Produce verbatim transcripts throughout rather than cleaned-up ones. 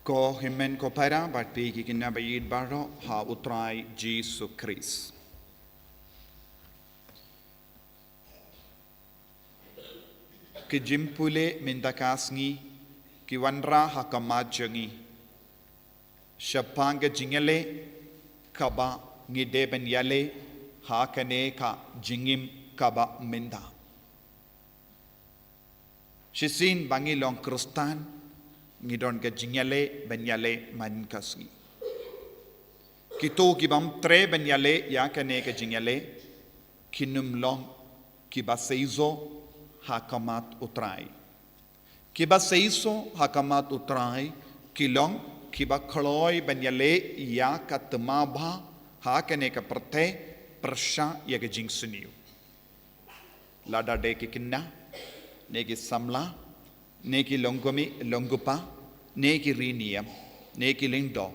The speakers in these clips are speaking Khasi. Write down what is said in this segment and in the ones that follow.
Ko hynmen ko para, bad phi ki khynnah ba ïeit baroh ha U Trai Jisu Khrist. Ki jingpule mynta ka sngi ki wanrah ha khmat jong ngi shaphang ka jingïaleh kaba ngi dei ban ïaleh ha kane ka jingim kaba mynta. Shisien ba ngi long Khristan, ngi don ka jingïaleh ban ïaleh man ka sngi. Kito ki bym treh ban ïaleh ïa kane ka jingïaleh, kin ym long kiba seisoh ha khmat U Trai. Kiba seisoh ha khmat U Trai ki long kiba kloi ban ïaleh ïa ka thma bha ha kane ka pyrthei pyrshah ïa ka jingsniew. Lada dei ki khynnah, ne ki samla, ne ki longkmie longkpa, ne ki riewniam, ne ki lyngdoh,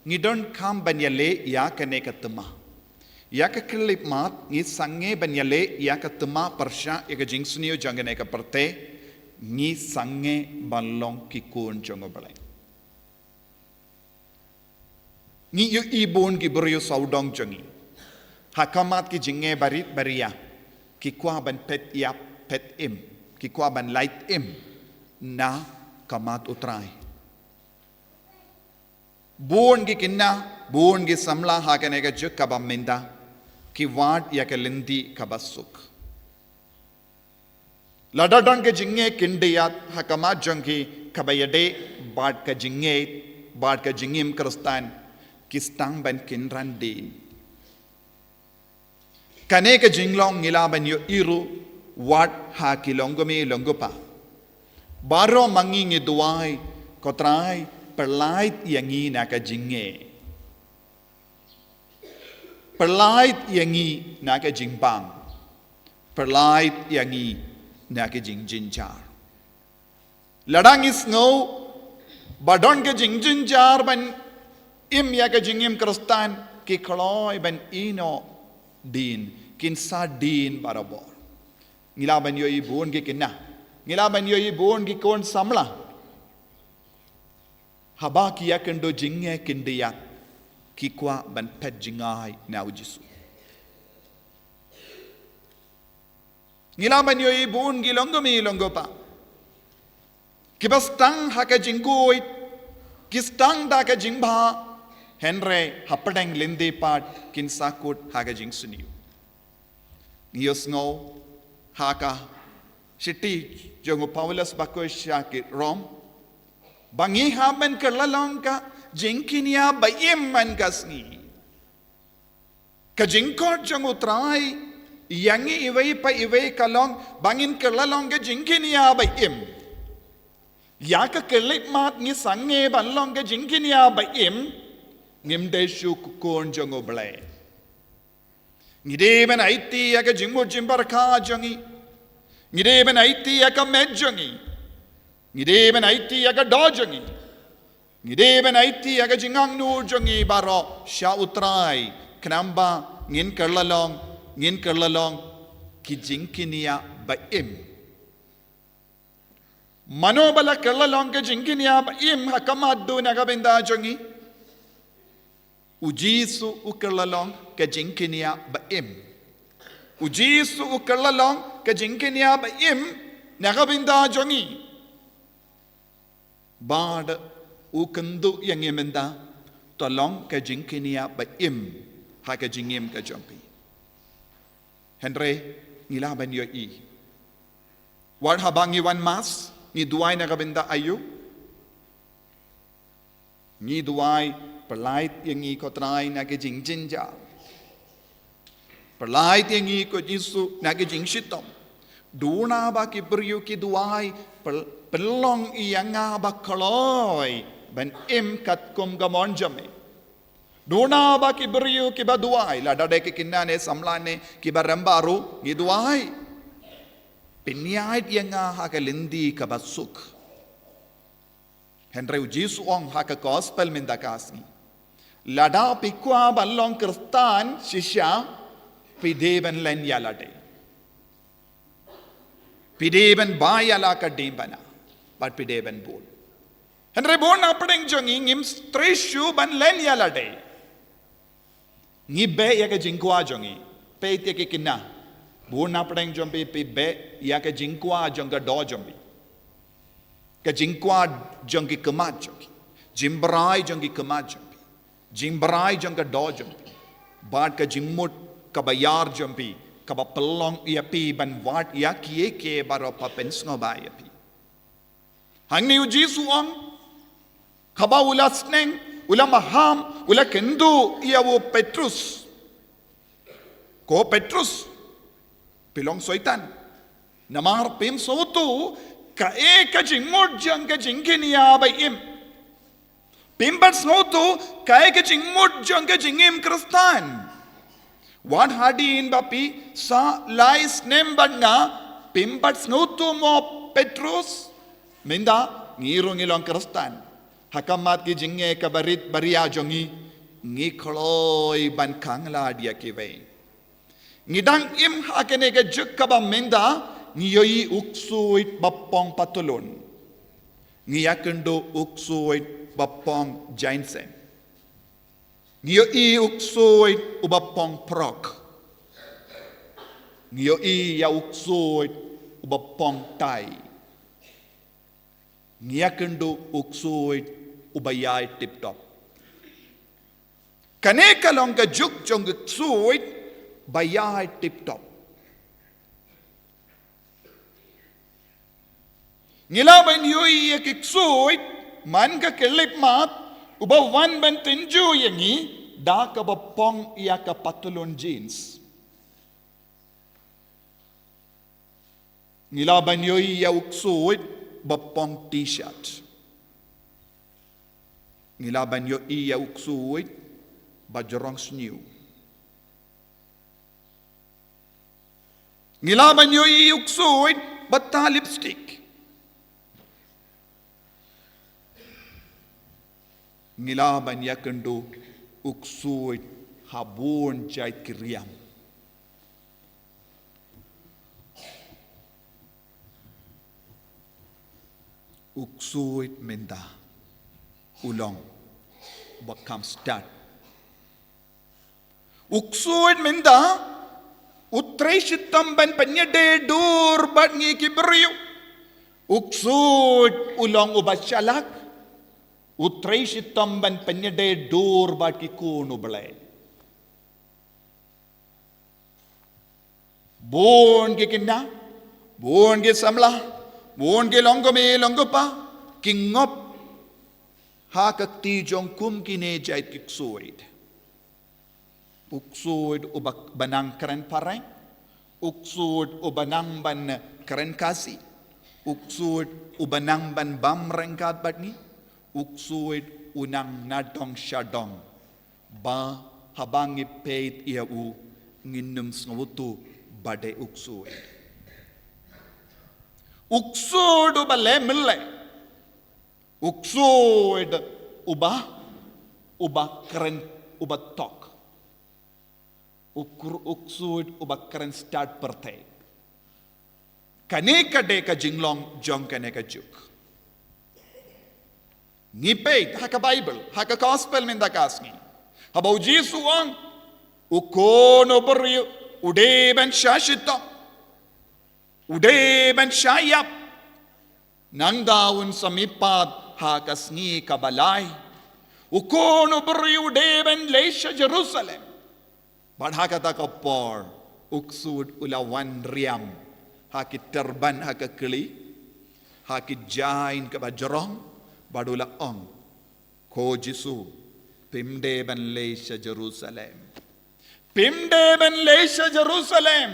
ngi donkam ban ïaleh ïa kane ka thma. Ïa ka khyllipmat ngi sangeh ban ïaleh ïa ka thma pyrshah ïa ka jingsniew jong kane ka pyrthei, ngi sangeh ban long ki khun jong U Blei. Ngi ïohi bun ki briew sawdong jong ngi ha khmat ki jingeh barit baria, ki kwah ban phet ïap phet im, ki kwah ban lait im na khmat U Trai. Bun ki khynnah, bun ki samla ha kane ka juk kaba mynta ki wad ïa ka lynti kaba suk. Lada don ka jingeh khyndiat ha khmat jong ki, kaba ïadei bad ka jingeh, bad ka jingim Khristan, ki sdang ban kynran dien. Kane ka jinglong ngi lah ban ïohi ruh wat ha ki longkmie longkpa. Baroh ma ngi ngi duwai, ko Trai, pyllait ïa ngi na ka jingeh. Pyllait ïa ngi na ka jingbam. Pyllait ïa ngi na ka jingjynjar. Lada ngi sngew ba don ka jingjynjar ban im ïa ka jingim Khristan, ki kloi ban ïehnoh dien, kin sa dien barabor. Ngi lah ban ïohi bun ki khynnah, ngi lah ban ïohi bun ki khun samla, haba ki ïakynduh jingeh khyndiat, ki kwah ban phet jngai na U Jisu. Ngi lah ban ïohi bun ki longkmie longkpa, kiba sdang ha ka jingkhuid, ki sdang da ka jingbha, hynrei hapdeng lynti pat kin sa kut ha ka jingsniew. Ngi ïohsngew ha ka shithi jong u Paulus bakhuid sha ki Rom, ba ngi hap ban kylla long ka jingkynïap ba im man ka sngi. Ka jingkhot jong U Trai ïa ngi iwei pa iwei ka long ba ngin kylla long ka jingkynïap ba im. Ïa ka khyllipmat ngi sangeh ban long ka jingkynïap ba im, ngim dei shuh ki khun jong U Blei. Ngi dei ban aiti ïa ka jingmut jingpyrkhat jong ngi. Ngi dei ban aiti ïa ka met jong ngi. Ngi dei ban aiti ïa ka doh jong ngi. Ngi dei ban aiti ïa ka jingangnud jong ngi baroh sha U Trai, khnang ba ngin kylla long, ngin kylla long ki jingkynïap ba im. Mano ba la kylla long ka jingkynïap ba im ha khmat U na ka bynta jong ngi? U Jisu u kylla long ka jingkynïap ba im. U Jisu u kylla long ka jingkynïap ba im na ka bynta jong ngi. Bad u kynduh ïa ngi mynta, to long ka jingkynïap ba im ha ka jingim ka jong phi. Hynrei ngi lah ban ïohi, wat haba ngi wan Mass, ngi duwai na ka bynta aïu? Ngi duwai, pyllait ïa ngi ko Trai na ka jingjynjar. Pyllait ïa ngi ko Jisu na ka jingshitom. Duna ba ki briew ki duwai, pyl-, pynlong ïa nga ba kloi ban im katkum ka mon jong me. Duna ba ki briew kiba duwai, lada dei ki khynnah ne samla ne kiba rem baroh, ngi duwai, pynïaid ïa nga ha ka lynti kaba suk. Hynrei u Jisu u ong ha ka gospel mynta ka sngi, lada phi kwah ban long Khristan shisha, phi dei ban len ïa lade. Phi dei ban bai ïa la ka diengphna bad phi dei ban bud. Hynrei bun na pdeng jong ngi ngim trei shuh ban len ïa lade. Ngi beh ïa ka jingkwah jong ngi. Peit ïa ki khynnah. Bun na pdeng jong phi, phi beh ïa ka jingkwah jong ka doh jong phi. Ka jingkwah jong ki khmat jong phi. Jingbrai jong ki khmat jong phi. Jingbrai jong ka doh jong phi. Bad ka jingmut kaba ïar jong phi, kaba pynlong ïa phi ban wad ïa kiei kiei baroh ba pynsngewbha ïa phi. Hangne u Jisu u ong, haba u la sneng, u la maham, u la kynduh ïa u Petrus. Ko Petrus, phi long soitan. Namar phim sngewthuh kaei ka jingmut jong ka jingkynïa ba im. Phim pat sngewthuh kaei ka jingmut jong ka jingim Khristan. Wat hadien ba phi sah lai snem bad nga, phim pat sngewthuh mo Petrus? Mynta ngi ruh ngi long Khristan. Ha khmat ki jingeh kaba rit ba ria jong ngi, ngi kloi ban khanglad ïa kiwei. Ngi dang im ha kane ka juk kaba mynta, ngi ïohi u ksuid ba pong patlun. Ngi ïakynduh u ksuid ba pong jainsem. Ngi ïohi u ksuid uba pong prok. Ngi ïohi ïa u ksuid uba pong tai. Ngi ïakynduh u ksuid uba ïai tiptop. Kane ka long ka juk jong u ksuid ba ïai tiptop. Ngi lah ban ïohi ïa u ksuid man ka khyllipmat uba wan ban tynjuh ïa ngi da kaba pong ïa ka patlun jeans. Ngi lah ban ïohi ïa u ksuid ba pong t-shirt. Ngi lah ban ïohi ïa u ksuid ba jrong sniew. Ngi lah ban ïohi ïa u ksuid ba tah lipstick. Ngi lah ban ïakynduh u ksuid ha bun jait ki riam. U ksuid mynta u long ba kham stad. U ksuid mynta u trei shitom ban pynïadei dur bad ngi ki briew. U ksuid u long uba shalak. U trei shitom ban pynïadei dur bad ki khun u Blei. Bun ki khynnah, bun ki samla, bun ki longkmie longkpa ki ngop ha ka kti jong kum kine jait ki ksuid. U ksuid uba nang kren phareng, u ksuid uba nang ban kren Khasi, u ksuid uba nang ban bam ryngkat bad ngi, u ksuid u nang na dong sha dong. Ba haba ngi peit ïa u, ngin ym sngewthuh ba dei u ksuid. U ksuid uba leh myllei. U ksuid uba, uba kren, uba tok. U kru-, u ksuid uba kren stad pyrthei. Kane ka dei ka jinglong jong kane ka juk. Ngi peit ha ka Baibl, ha ka Gospel mynta ka sngi, haba u Jisu u ong, u Khun u briew u dei ban shah shitom, u dei ban shah ïap, nangta un sa mihpat ha ka sngi kaba lai. U Khun u briew u dei ban leit sha Jerusalem. Bad ha kata ka por u ksuid u la wan riam ha ki tyrban ha ka kli, ha ki jaiñ kaba jrong, bad u la ong, ko Jisu, phim dei ban leit sha Jerusalem. Phim dei ban leit sha Jerusalem.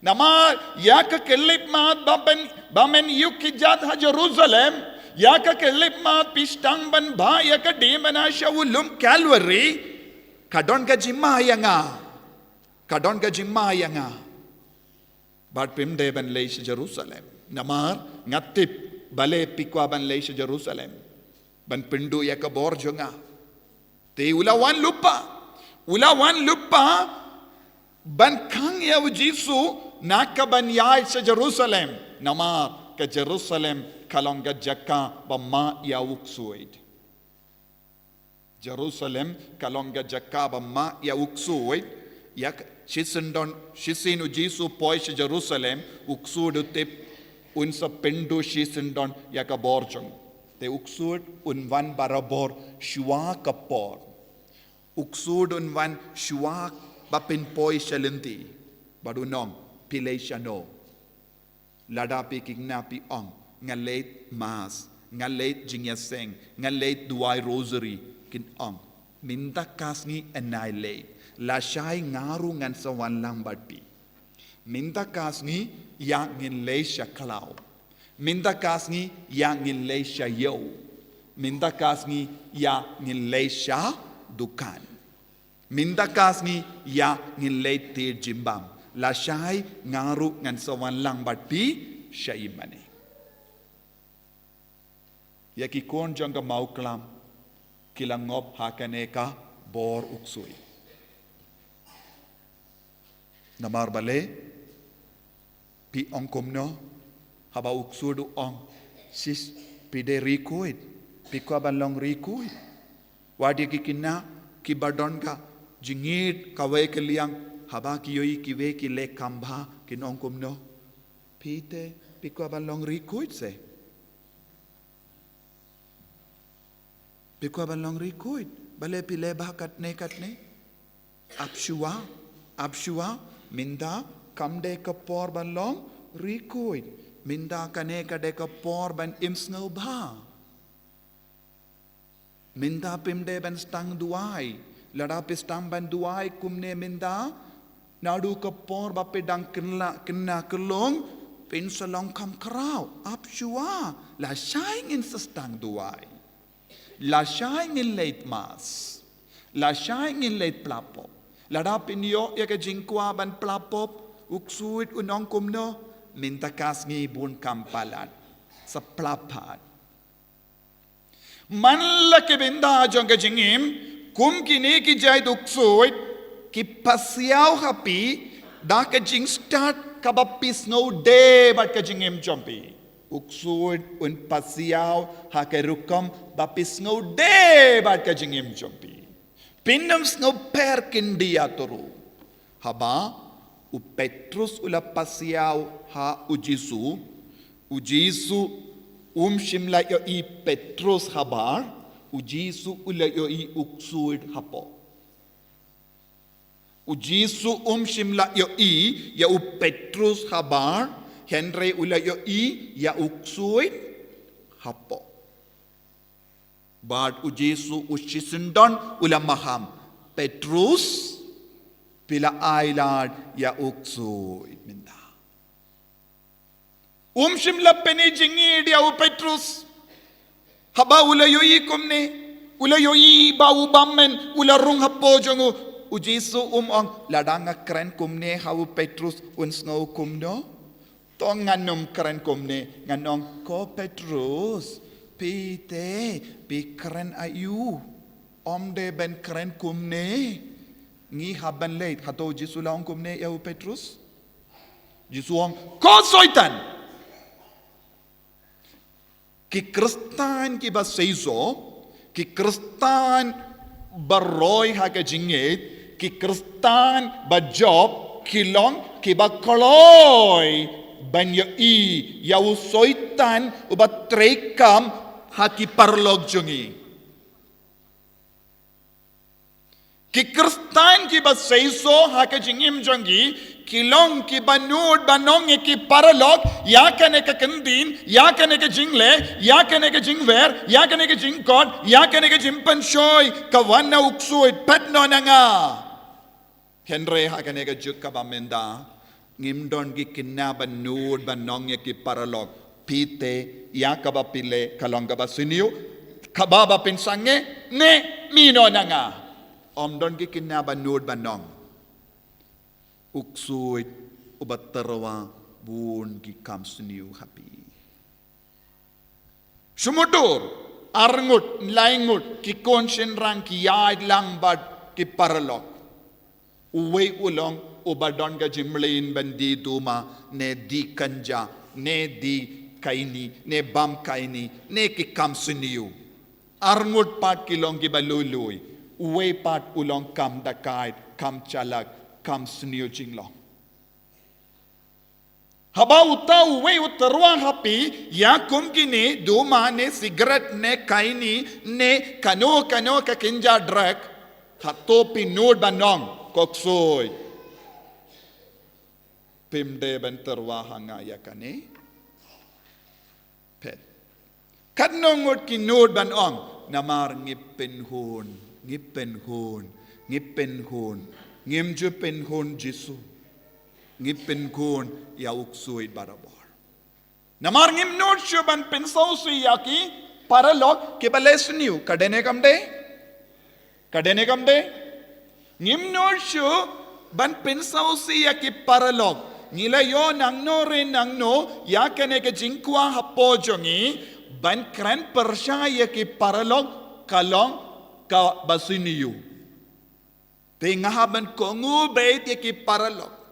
Namar ïa ka khyllipmat ba pyn, ba men ïuh kjat ha Jerusalem, ïa ka khyllipmat phi sdang ban bha ïa ka dei ban ïa sha u lum Kalbari. Ka don ka jingma ïa nga. Ka don ka jingma ïa nga. Bad phim dei ban leit sha Jerusalem. Namar nga tip balei phi kwah ban leit sha Jerusalem ban pynduh ïa ka bor jong nga. Te u la wan lypa. U la wan lypa ban khang ïa u Jisu na ka ban ïaid sha Jerusalem. Namar ka Jerusalem ka long ka jaka ba ma ïa u ksuid. Jerusalem ka long ka jaka ba ma ïa u ksuid, ïa ka, shisien don, shisien u Jisu poi sha Jerusalem, u ksuid u tip un sa pynduh shisien don ïa ka bor jong u. Te u ksuid un wan barabor shuwa ka por. U ksuid un wan shuwa ba pynpoi sha lynti. Bad un ong, phi leit shano? Lada phi khynnah phi ong, nga leit mass, nga leit jingïaseng, nga leit duwai rosary, kin ong, mynta ka sngi yn ai leit. Lashai nga ruh ngan sa wan lang bad phi. Mynta ka sngi ïa ngin leit sha khlaw. Mynta ka sngi ïa ngin leit sha ïew. Mynta ka sngi ïa ngin leit sha dukan. Mynta ka sngi ïa ngin leit tied jingbam. Lashai nga ruh ngan sa wan lang bad phi sha ïingmane. Ïa ki khun jong ka Mawklam ki la ngop ha kane ka bor u ksuid. Namar balei? Phi ong kumno? Haba u ksuid u ong, sis, phi dei ri khuid, phi kwah ban long ri khuid. Wat ïa ki khynnah kiba don ka jingïeit kawei ka liang, haba ki ïohi kiwei ki leh kam bha, kin ong kumno? Phi te, phi kwah ban long ri khuid se? Phi kwah ban long ri khuid? Balei phi leh bha katne katne? Ap shuwa, ap shuwa, mynta kam dei ka por ban long ri khuid. Mynta kane ka dei ka por ban im sngewbha. Mynta phim dei ban sdang duwai. Lada phi sdang ban duwai kumne mynta, naduh ka por ba phi dang khynnah, khynnah khyllung, phin sa long kham khraw. Ap shuwa, lashai ngin sa sdang duwai. Lashai ngin leit mass. Lashai ngin leit pla pop. Lada phin ïoh ïa ka jingkwah ban pla pop, u ksuid un ong kumno? Mynta ka sngi bun kam palat. Sa pla pat. Man la ki bynta jong ka jingim, kum kine ki jait u ksuid, ki pasiaw ha phi da ka jingstad kaba phi sngewdei bad ka jingim jong phi. U ksuid un pasiaw ha ka rukom ba phi sngewdei bad ka jingim jong phi. Phin ym sngew pher khyndiat ruh. Haba u Petrus u la pasiaw ha u Jisu, u Jisu um shym la ïohi Petrus habar, u Jisu u la ïohi u ksuid hapoh. U Jisu um shym la ïohi ïa u Petrus habar, hynrei u la ïohi ïa u ksuid hapoh. Bad u Jisu u shisyndon u la maham, Petrus, phi la ailad ïa u ksuid mynta. Um shym la pyni jingïeit ïa u Petrus. Haba u la ïohi kumne, u la ïohi ba u bymmen u la rung hapoh jong u. U Jisu um ong, lada nga kren kumne ha u Petrus un sngew kumno? To ngan ym kren kumne, ngan ong, ko Petrus, phi te, phi kren aïu? Ym dei ban kren kumne. Ngi hap ban leit. Hato u Jisu la ong kumne ïa u Petrus? Jisu ong, ko Soitan! Ki Khristan kiba seisoh, ki Khristan ba roi ha ka jingngeit, ki Khristan ba jop, ki long kiba kloi ban ïohi ïa u Soitan uba treikam ha ki paralok jong ngi. Ki Khristan kiba seisoh ha ka jingim jong ki, ki long kiba nud ban ong ïa ki paralok, ïa kane ka ktien, ïa kane ka jingleh, ïa kane ka jingwer, ïa kane ka jingkot, ïa kane ka jingpynshoi, ka wan na u ksuid, peit noh na nga. Hynrei ha kane ka juk kaba mynta, ngim don ki khynnah ban nud ban ong ïa ki paralok, phi te, ïa kaba phi leh ka long kaba sniew, kaba ba phin sangeh, ne, mih noh na nga. Ym don ki khynnah ban nud ban ong. U ksuid uba tyrwa bun ki kam sniew ha phi. Shu mutdur, arngut, laingut, ki khun shynrang ki ïaid lang bad ki paralok. Uwei u long uba don ka jingmlien ban die duma, ne die kynja, ne die kaini, ne bam kaini, ne ki kam sniew. Arngut pat ki long kiba lui lui. Uwei pat u long kam dakaid, kam chalak, kam sniew jinglong. Haba uta uwei u tyrwa ha phi, ïa kum kine, duma ne cigarette ne kaini, ne kano kano ka kynja drug, hato phi nud ban ong, ko ksuid, phim dei ban tyrwa ha nga ïa kane? Peit. Katno ngut ki nud ban ong, namar ngi pynhun, ngi pynhun, ngi pynhun, ngim ju pynhun Jisu. Ngi pynhun ïa u ksuid barabor. Namar ngim nud shuh ban pynsngewsih ïa ki paralok kiba leh sniew, ka dei ne kam dei? Ka dei ne kam dei? Ngim nud shuh ban pynsngewsih ïa ki paralok. Ngi la ïoh nangno re nangno ïa kane ka jingkwah hapoh jong ngi ban kren pyrshah ïa ki paralok ka long kaba sniew. Te nga hap ban kohnguh beit ïa ki paralok.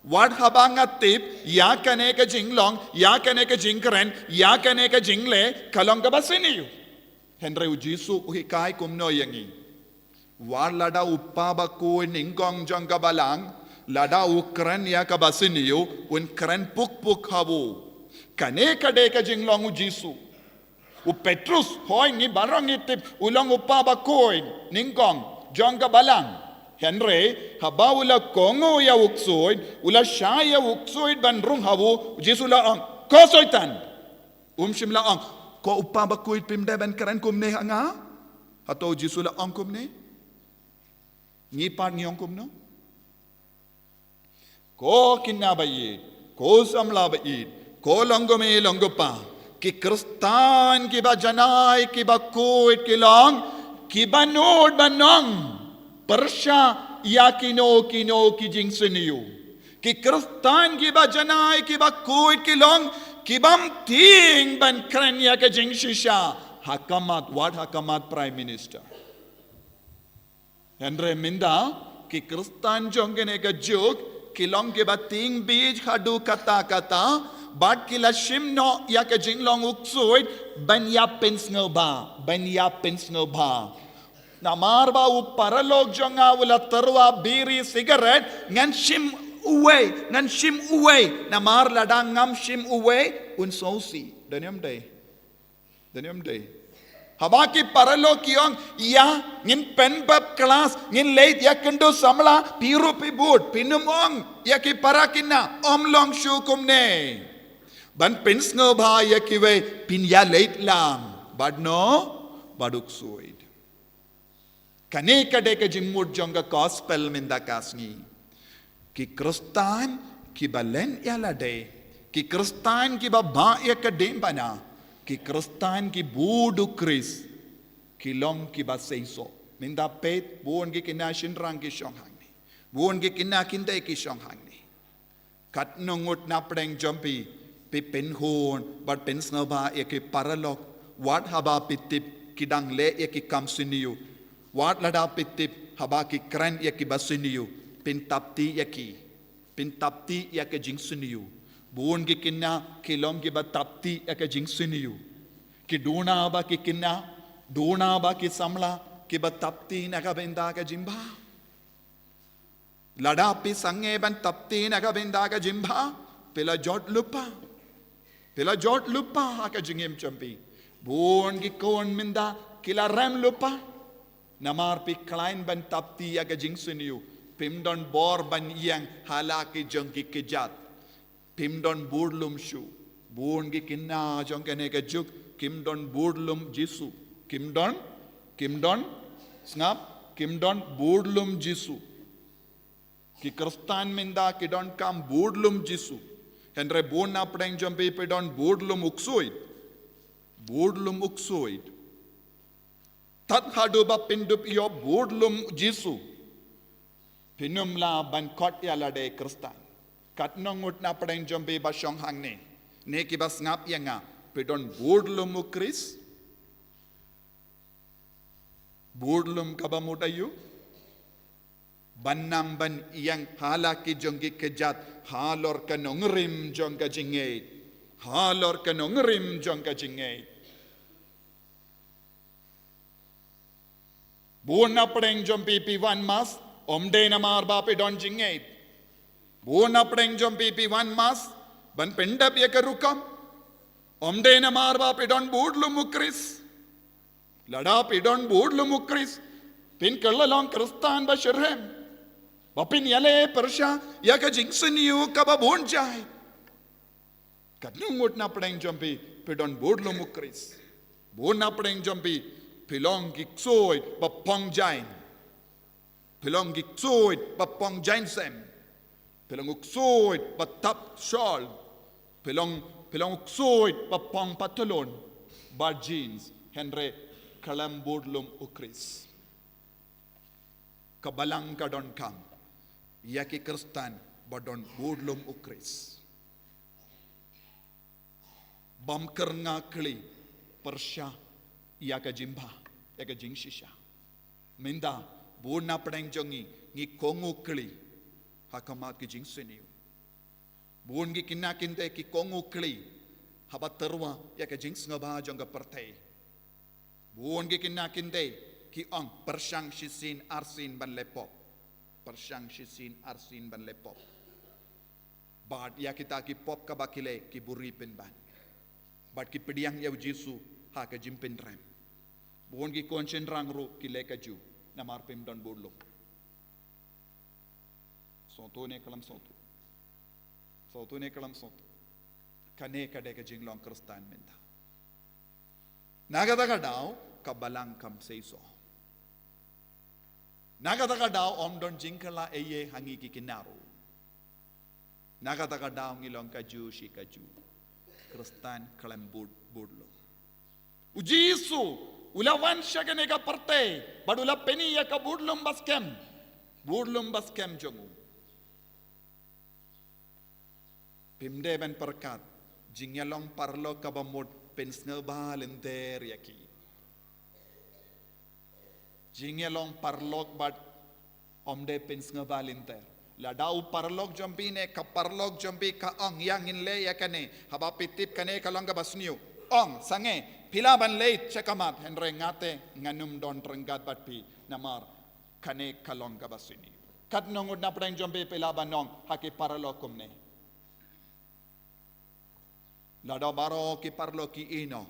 Wat haba nga tip ïa kane ka jinglong, ïa kane ka jingkren, ïa kane ka jingleh, ka long kaba sniew. Hynrei u Jisu u hikai kumno ïa ngi? Wat lada u kpa bakhuid nyngkong jong ka balang, lada u kren ïa kaba sniew, un kren puk puk ha u. Kane ka dei ka jinglong u Jisu. U Petrus, hooid, ngi baroh ngi tip, u long u kpa bakhuid nyngkong jong ka balang. Hynrei haba u la kohnguh ïa u ksuid, u la shah ïa u ksuid ban rung ha u, u Jisu la ong, ko Soitan. Um shym la ong, ko u kpa bakhuid, phim dei ban kren kumne ha nga? Hato u Jisu la ong kumne? Ngi pat ngi ong kumno? Ko khynnah ba ïeit, ko samla ba ïeit, ko longkmie longkpa, ki Khristan kiba janai kiba khuid ki long kiba nud ban ong pyrshah ïa kino kino ki jingsniew. Ki Khristan kiba janai kiba khuid ki long kibym tieng ban kren ïa ka jingshisha ha khmat, wat ha khmat Prime Minister. Hynrei mynta ki Khristan jong kane ka juk ki long kiba tieng beit haduh katta katta, bad ki la shim noh ïa ka jinglong u ksuid ban ïa pynsngewbha, ban ïa pynsngewbha. Namar ba u paralok jong nga u la tyrwa biri sigaret, ngan shim uwei, ngan shim uwei. Namar lada ngam shim uwei, un sngewsih. Dei ne ym dei? Dei ne ym dei? Haba ki paralok ki ong, ïa, ngin pynbud klas, ngin leit ïakynduh samla, phi ruh phi bud, phin ym ong ïa ki para khynnah, ym long shuh kumne. Ban pynsngewbha ïa kiwei, phin ïaleit lang bad no, bad u ksuid. Kane ka dei ka jingmut jong ka gospel mynta ka sngi. Ki Khristan kiba len ïa lade, ki Khristan kiba bah ïa ka diengphna, ki Khristan ki bud u Khrist, ki long kiba seisoh. Mynta peit, bun ki khynnah shynrang ki shong hangne, bun ki khynnah kynthei ki shong hangne. Katno ngut na pdeng jong phi, phi pynhun bad pynsngewbha ïa ki paralok, wat haba phi tip ki dang leh ïa ki kam sniew, wat lada phi tip haba ki kren ïa kiba sniew, phin tap ti ïa ki, phin tap ti ïa ka jingsniew. Bun ki khynnah ki long kiba tap ti ïa ka jingsniew. Ki duna ba ki khynnah, duna ba ki samla kiba tap ti na ka bynta ka jingbha. Lada phi sangeh ban tap ti na ka bynta ka jingbha, phi la jot lypa. Phi la jot lypa ha ka jingim jong phi. Bun ki khun mynta ki la rem lypa. Namar phi khlaiñ ban tap ti ïa ka jingsniew, phim don bor ban ïeng ha la ki jong ki kjat. Phim don budlum shuh. Bun ki khynnah jong kane ka juk kim don budlum Jisu. Kim don, kim don, sngap, kim don budlum Jisu. Ki Khristan mynta ki donkam budlum Jisu. Hynrei bun na pdeng jong phi phi don budlum u ksuid. Budlum u ksuid. Tad haduh ba phin dup ïoh budlum Jisu, phin ym lah ban khot ïa lade Khristan. Katno ngut na pdeng jong phi ba shong hangne, ne kiba sngap ïa nga, phi don budlum u Khrist? Budlum kaba mut aïu? Ban nang ban ïeng ha la ki jong ki kjat halor ka nongrim jong ka jingngeit. Halor ka nongrim jong ka jingngeit. Bun na pdeng jong phi phi wan mass, ym dei namar ba phi don jingngeit. Bun na pdeng jong phi phi wan mass, ban pyndep ïa ka rukom, ym dei namar ba phi don budlum u Khrist. Lada phi don budlum u Khrist, phin kylla long Khristan ba shitrhem, ba phin ïaleh pyrshah ïa ka jingsniew kaba bun jait. Katno ngut na pdeng jong phi phi don budlum u Khrist. Bun na pdeng jong phi phi long ki ksuid ba pong jaiñ. Phi long ki ksuid ba pong jaiñ sem. Phi long u ksuid ba tap shawl. Phi long, phi long u ksuid ba pong patulun bad jeans. Hynrei khlem budlum u Khrist. Ka Balang ka donkam ïa ki Khristan ba don budlum u Khrist. Bym kyrngah kli pyrshah ïa ka jingbha, ïa ka jingshisha. Mynta bun na pdeng jong ngi ngi kohnguh kli ha khmat ki jingsniew. Bun ki khynnah khyntei ki kohnguh kli haba tyrwa ïa ka jingsngewbha jong ka pyrthei. Bun ki khynnah khyntei ki ong pyrshang shisien arsien ban leh pop. Pyrshang shisien arsien ban leh pop. Bad ïa kita ki pop kaba ki leh ki buhrieh pynban. Bad ki pdiang ïa u Jisu ha ka jingpynrem. Bun ki khun shynrang ruh ki leh kajuh namar phim don budlum. Sngewthuh ne khlem sngewthuh? Sngewthuh ne khlem sngewthuh? Kane ka dei ka jinglong Khristan mynta. Na kata ka daw ka Balang kam seisoh. Na kata ka daw ym don jingkylla ei ei ha ngi ki khynnah ruh. Na kata ka daw ngi long kajuh shi kajuh. Khristan khlem bud, budlum. U Jisu u la wan sha kane ka pyrthei bad u la pyni ïa ka budlum ba skhem. Budlum ba skhem jong u. Phim dei ban pyrkhat, jingïalong paralok kaba mut pynsngewbha lynter ïa ki. Jingïalong paralok bad ym dei pynsngewbha lynter. Lada u paralok jong phi ne ka paralok jong phi ka ong ïa ngin leh ïa kane, haba phi tip kane ka long kaba sniew, ong sangeh, phi lah ban leit sha khmat, hynrei nga te ngan ym don ryngkat bad phi namar kane ka long kaba sniew. Katno ngut na pdeng jong phi phi lah ban ong ha ki paralok kumne? Lada baroh ki paralok ki ïehnoh,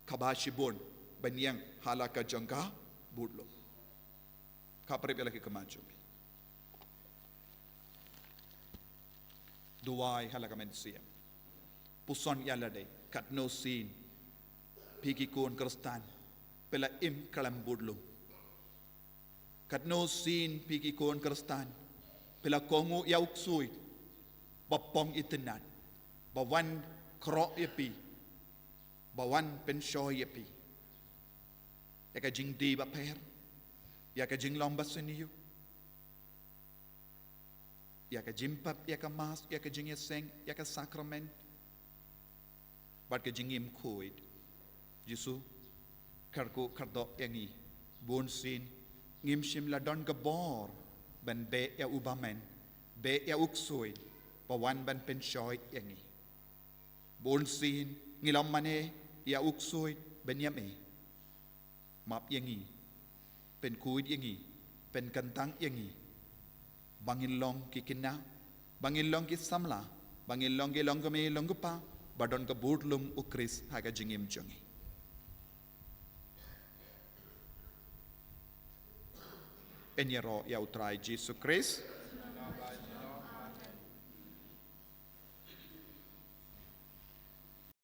kaba shibun ban ïeng ha la ka jong ka budlum. Khaphrip ïa la ki khmat jong phi. Duwai ha la ka mynsiem. Puson ïa lade, katno sien phi ki khun Khristan phi la im khlem budlum. Katno sien phi ki khun Khristan phi la kohnguh ïa u ksuid ba pong itynnad, ba wan khroh ïa phi, ba wan pynshoi ïa phi ïa ka jingdie bapher, ïa ka jinglong basniew, ïa ka jingpep, ïa ka mass, ïa ka jingïaseng, ïa ka sakramen. Bad ka jingim khuid. Jisu, kyrkhu kyrdoh ïa ngi. Bun sien ngim shym la don ka bor ban beh ïa u bymman, beh ïa u ksuid ba wan ban pynshoi ïa ngi. Bun sien ngi la mane ïa u ksuid ban ïam ei. Map ïa ngi, pynkhuid ïa ngi, pynkyntang ïa ngi. Ba ngin long ki khynnah, ba ngin long ki samla, ba ngin long ki longkmie longkpa ba don ka budlum u Khrist ha ka jingim jong ngi. Yn ïaroh ïa u Trai Jisu Khrist.